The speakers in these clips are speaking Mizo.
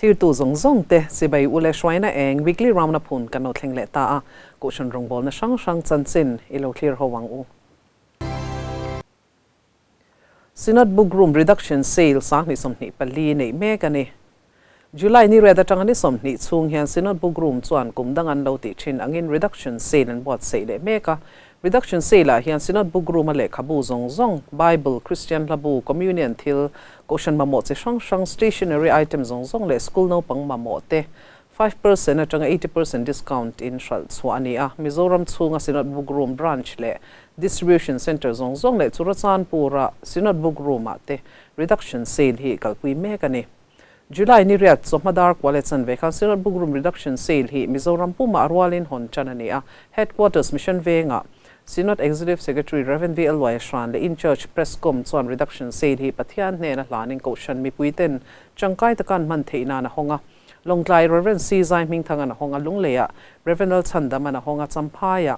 Thirtu zawng zawng te chibai u le hruaina eng weekly round up hun kan lo thleng leh ta a, Kohhran rawngbawlna hrang hrang chanchin i lo thlir ho ang u. Synod Book Room Reduction Sale 2024 neih mek a ni. July ni riat atanga ni 20 chhung hian Synod Book Room chuan kum dang an lo tih thin angin Reduction Sale an buatsaih leh mek a. Reduction Sale ah hian Synod Book Room a lehkhabu zawng zawng, Bible, Kristian hlabu, Communion thil, Kohhran mamawh chi hrang hrang, Stationery item zawng zawng leh School naupang mamawh te 5% atanga 80% discount in hralh chhuah a ni a. Mizoram chhunga Synod Book Room Branch leh Distribution Centre zawng zawng leh Churachandpur-a Synod Book Room-ah te Reduction Sale hi kalpui mek a ni. July ni riat chawhma dar kua leh chanve khan Synod Book Room Reduction Sale hi Mizoram pumah a rualin hawn tan a ni a. Headquarters Mission Vengah Synod Executive Secretary Rev. VL Luaia Hran leh In-Charge Presscom chuan Reduction Sale hi Pathian hnena hlanin Kohhran mipuiten tangkai taka an hman theih nan a hawng a. Lawngtlai Rev. C. Zai Hmingthangan a hawng a, Lungleiah Rev. L. Chhandaman a hawng a, Champhaiah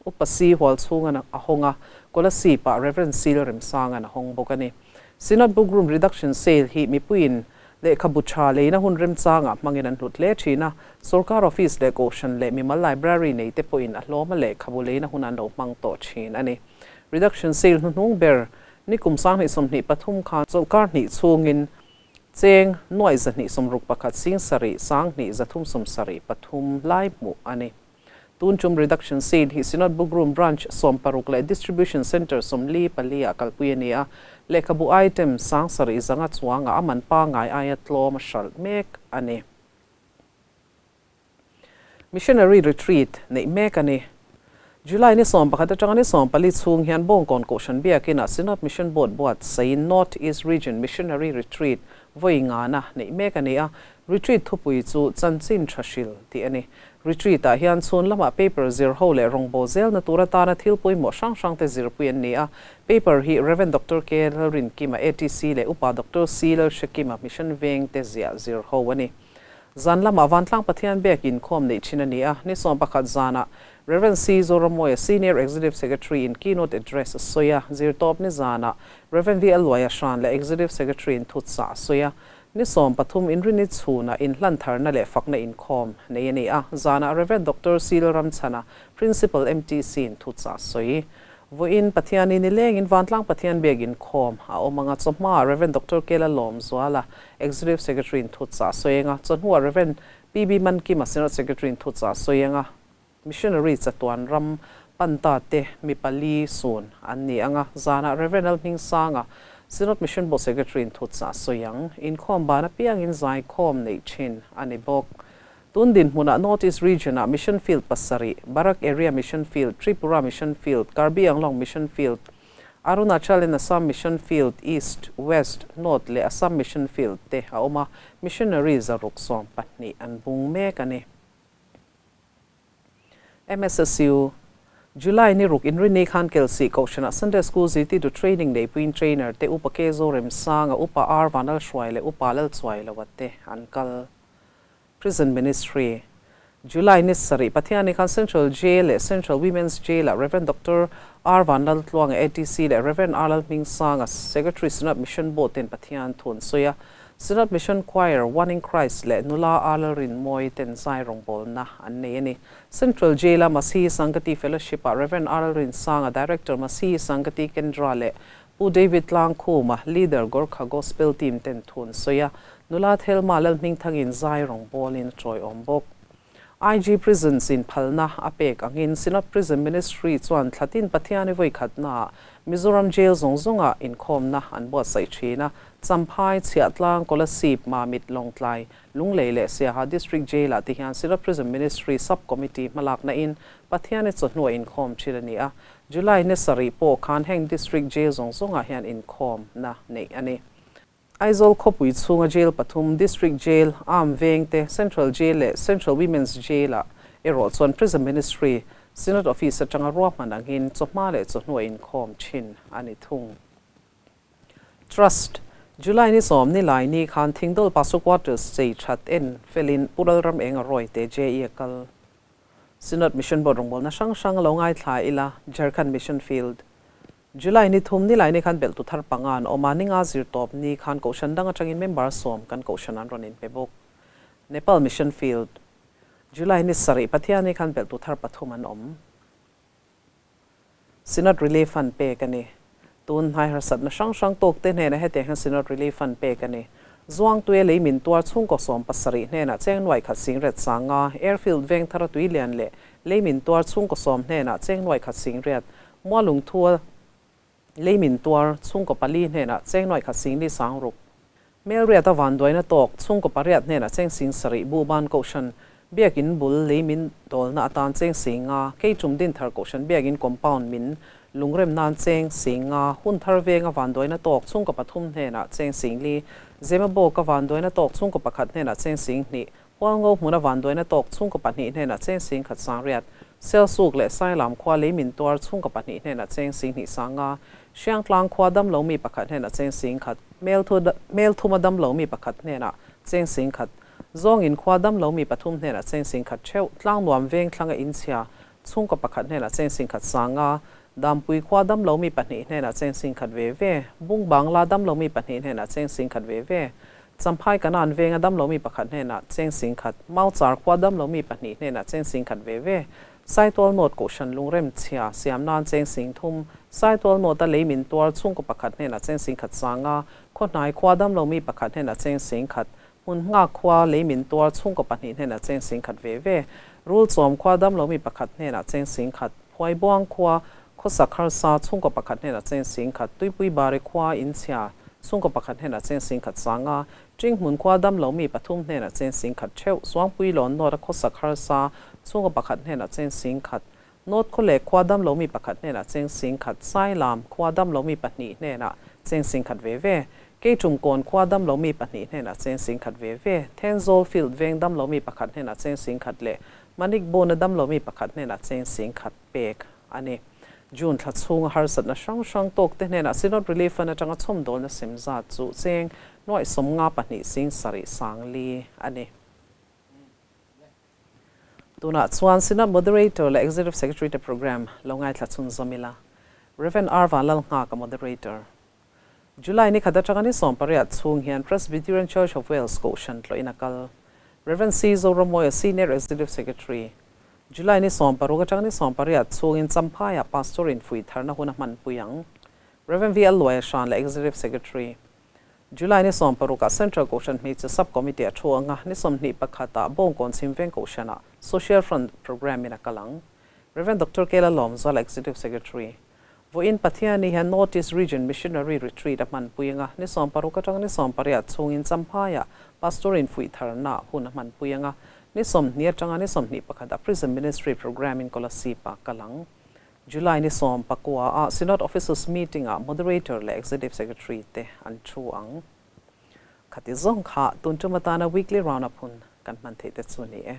Upa C. Hualchhungan a hawng a, Kolasipah Rev. C. Lalremsangan a hawng bawk a ni. Synod Book Room Reduction Sale hi mipuiin lehkhabu tha leina hun remchangah hmangin an hlut hle thin a, sorkar office leh kohhran leh mimal library nei te pawhin a hlawma lehkhabu leina hun an lo hmang tawh thin a ni. Reduction Sale hnuhnung ber ni kum 2023 khan chawlhkar hnih chhungin Cheng nuaih 261 sing sarih 2000 373 lai hmuh a ni. Tun tum Reduction Sale hi Synod Book Room Branch 16 leh Distribution Centre 44 ah kalpui a ni a, lehkhabu item 7500 chuangah a man pangngai aia tlawm a hralh mek a ni. Missionary Retreat neih mek a ni. July ni 11 atanga ni 14 chhung hian Bawngkawn Kohhran Biakinah Synod Mission Board buatsaiin North East Region Missionary Retreat vawi ngana neih mek a ni a, Retreat thupui chu Chanchin Tha Hril tih a ni. Retreat ah hian chhun lamah paper zir ho leh rawngbâwl zelna tur atana thil pawimawh hrang hrang te zirpui an ni a, paper hi Rev. Doctor K. Lalrinkima, ATC leh Upa Doctor C. Lalhrekima, Mission Veng te ziah zir ho a ni. Zan lamah Vantlang Pathian biak inkhawm neih thin a ni a, ni 11 zanah Rev. C. Zoramawia, Senior Executive Secretary in keynote address a sawi a, zirtawp ni zanah Rev. V. L. Luaia Hran leh Executive Secretary in thutsa a sawi a, ni 13 Inrini chhunah inhlan tharna leh fakna inkhawm nei a ni a, zanah Rev. Doctor C. Lalramchhana, Principal MTC in thutsa a sawi. Vawiin Pathiani nilengin Vantlang Pathian biak inkhawm a awm anga chawhmaah Rev. Doctor Kela Lawmzuala, Executive Secretary in thutsa a sawi anga, chawhnuah Rev. PB Mankima, Synod Secretary in thutsa a sawi anga, Missionary chatuan ram panta te mi pali sun an ni anga, zanah Rev. Lalhmingsanga, Synod Mission Board Secretary in thutsa a sawi ang. Inkhawm ban apiangin zaikhawm neih thin a ni bawk. Tun dinhmunah North East Region-ah Mission Field pasarih, Barak Area Mission Field, Tripura Mission Field, Karbi Anglong Mission Field, Arunachal and Assam Mission Field, East, West, North leh Assam Mission Field te a awm a, missionary 112 an bung mek a ni. MSSU, July ni ruk inrinni khan Kelsih Kohhranah Sunday School zirtirtu training neipuiin trainer te Upa K Zoremsanga, Upa R Vanlalhruai leh Upa Lalchuailoa te an kal. Prison Ministry, July ni sarih Pathiani khan Central Jail leh Central Women's Jail-ah Rev. Doctor R. Vanlaltluanga, ATC leh Rev. R. Lalhmingsanga, Secretary Synod Mission Board ten Pathian thu an sawi a. Synod Mission Choir, One in Christ leh nula R. Lalrinmawi ten zai rawngbawlna an nei a ni. Central Jail-a Masihi Sangati Fellowship-ah Rev. R. Lalrinsanga, Director Masihi Sangati Kendra leh Pu David Tlangkhuma, Leader Gorkha Gospel Team ten thu an sawi a, nula Thelma Lalhmingthangin zai rawngbawlin a tawiawm bawk. IG Prisons in phalna a pek angin Synod Prison Ministry chuan thlatin Pathiani vawi khatnaah Mizoram Jail zawng zawngah inkhawmna an buatsaih thin a, Champhai, Chhiahtlang, Kolasib, Mamit, Lawngtlai, Lunglei leh Siaha District Jail-ah te hian Synod Prison Ministry Sub-Committee hmalakna in Pathiani chawhnuah inkhawm thin a ni a, July ni sarih pawh khan heng District Jail zawng zawngah hian inkhawmna neih a ni. Aizawl khawpui chhunga Jail pathum, District Jail, Arm Veng te, Central Jail leh Central Women's Jail-ah erawh chuan Prison Ministry, Synod Office atanga ruahman angin chawhma leh chawhnuah inkhawm thin a ni thung. Trust, July ni 10 ni lai ni khan Thingdawl Pastor Quarters chei that en felin Pu Lalram Enga Roy te JE a kal. Synod Mission Board rawngbawlna hrang hrang lo ngaithla ila, Jharkhand Mission Field. July ni thum ni lai ni khan belhtu thar panga an awm a, ni nga zir tawp ni khan Kohhran dang atangin member 10 kan Kohhran an rawn inpe bawk. Nepal Mission Field. July ni sarih Pathianni khan belhtu thar pathum an awm. Synod Relief Fund pek a ni. Tun hnai harsatna hrang hrang tawkte hnenah hetiang hian Synod Relief Fund pek a ni. Zuangtuia lei min tuar chhungkaw 70 hnenah cheng nuai khat sing riat sanga, Airfield veng thara tui lian leh lei min tuar chhungkaw 10 hnenah cheng nuai khat sing riat, Mualungthua lei min tuar chhungkaw pali hnenah cheng nuai khat sing li sang ruk. Melriata vanduaina tawk chhungkaw pariat hnenah cheng 7000, Buhban Kohhran Biakin bul lei min dawlna atan cheng 5000, Keitum Dinthar Kohhran Biakin compound min lungrem nan cheng 5000, Hunthar venga vanduaina tawk chhungkaw pathum hnenah cheng 4000, Zemabawka vanduaina tawk chhungkaw pakhat hnenah cheng 2000, Hualngo hmuna vanduaina tawk chhungkaw pahnih hnenah cheng 10,000 sangriat, Sialsuk leh Sailam khua lei min tuar chhungkaw pahnih hnenah cheng 20,000 sanga, Hriangtlang khua damlo mi pakhat hnenah cheng 10,000, Melthuma damlo mi pakhat hnenah cheng 10,000, Zawngin khua damlo mi pathum hnenah cheng 10,000 theuh, Tlangnuam veng thlanga inchhia chhungkaw pakhat hnenah cheng 10,000 sanga, Dampui khua damlo mi pahnih hnenah cheng 10,000 ve ve, Bung Bangla damlo mi pahnih hnenah cheng 10,000 ve ve, Champhai Kanan venga damlo mi pakhat hnenah cheng 10,000, Mauchar khua damlo mi pahnih hnenah cheng 10,000 ve ve, Saitual North Kohhran lungrem chhia siam nan cheng 30,000, Saitual North-a lei min tuar chhungkaw pakhat hnenah cheng 10,000 sanga, Khawhnai khua damlo mi pakhat hnenah cheng 10,000, Hmun nghak khua lei min tuar chhungkaw pahnih hnenah cheng 10,000 ve ve, Rulchawm khua damlo mi pakhat hnenah cheng 10,000, Phuaibuang khua khawsak harsa chhungkaw pakhat hnenah cheng 10,000, Tuipui Bari khua inchhia chhungkaw pakhat hnenah cheng 10,000 sanga, Ṭinghmun khua damlo mi pathum hnenah cheng 10,000 theuh, Suangpui lawn North-a khawsak harsa chhungkaw pakhat hnenah cheng 10,000, North khawleh khua damlo mi pakhat hnenah cheng 10,000, Sailam khua damlo mi pahnih hnenah cheng 10,000 ve ve, Keitum kawn khua damlo mi pahnih hnenah cheng 10,000 ve ve, Thenzawl Field veng damlo mi pakhat hnenah cheng 10,000 leh Manik Bona damlo mi pakhat hnenah cheng 10,000 pek a ni. June thla chhunga harsatna hrang hrang tawkte hnenah Synod Relief Fund atanga chhawmdawlna sem zat chu cheng 52 704 a ni. Tunah chuan Synod Moderator leh Executive Secretary te program lo ngaithla chhunzawm ila. Rev. R. Vanlalnghaka Moderator. July ni khat atanga ni 18 chhung hian Presbyterian Church of Wales Kohhran tlawhin a kal. Rev. C. Zoramawia Senior Executive Secretary. July ni 16 atanga ni 18 chhungin Champhaiah Pastor in fuih tharna hun a hmanpui ang. Rev. V. Alluaia Hran leh Executive Secretary. July ni 16 ah Central Kohhran Hmeichhe Sub Committee a thu anga ni 21 ah Bawngkawn Chhimveng Kohhran ah Social Front Programme in a kal ang. Rev. Doctor Kela Lawmzuala Executive Secretary. Vawiin Pathiani hian North East Region Missionary Retreat a hmanpui anga ni 16 atanga ni 18 chhungin Champhaiah Pastor in fuih tharna hun a hmanpui anga ni 20 atanga ni 21 ah Prison Ministry Programme in Kolasib ah kal ang. July ni 19 ah Synod Officers Meeting ah Moderator leh Executive Secretary te an thu ang. Khati zawng kha tun tum atana Weekly Roundup hun kan hman theih te chu ni e.